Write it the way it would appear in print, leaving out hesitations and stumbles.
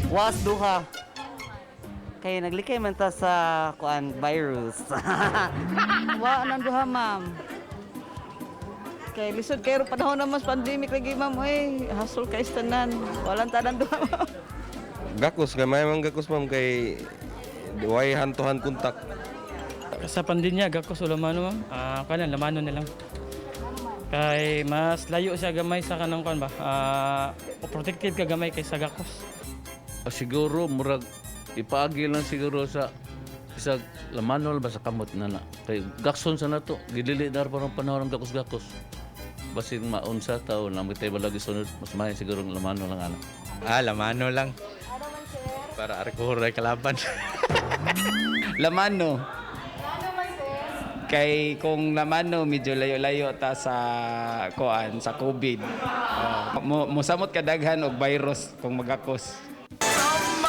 Was duha. Kay naglikay man ta sa kuan virus. Wa nang duha, ma'am. Kay lisod kayo panahon na mas pandemic lagi, ma'am, oy. Hasol kay tanan. Walang tanan duha, ma'am. Gakos, gamay man gakos, ma'am, kay way hand to hand contact. Sa pandemya, gakos o lamano, ma'am. Ah, kanan lamano na lang. Kay mas layo siya gamay sa kanang kuan ba? Ah, protected ka gamay kaysa gakos. Ah, siguro murag ipaagi lang siguro sa isa lamanol ba sa kamot na na. Kay gakson sa nato, gidili na parang panahon ng gakos-gakos. Basin maunsa tao na mitay balagi sunod, mas may siguro ang lamano lang ana. Ah, lamano lang. Para arkuhor ay kalaban. Lamano. Kay kung lamano medyo layo-layo ta sa kuan sa COVID. Oh, mo mosamot kadaghan og virus kung magakos. Sa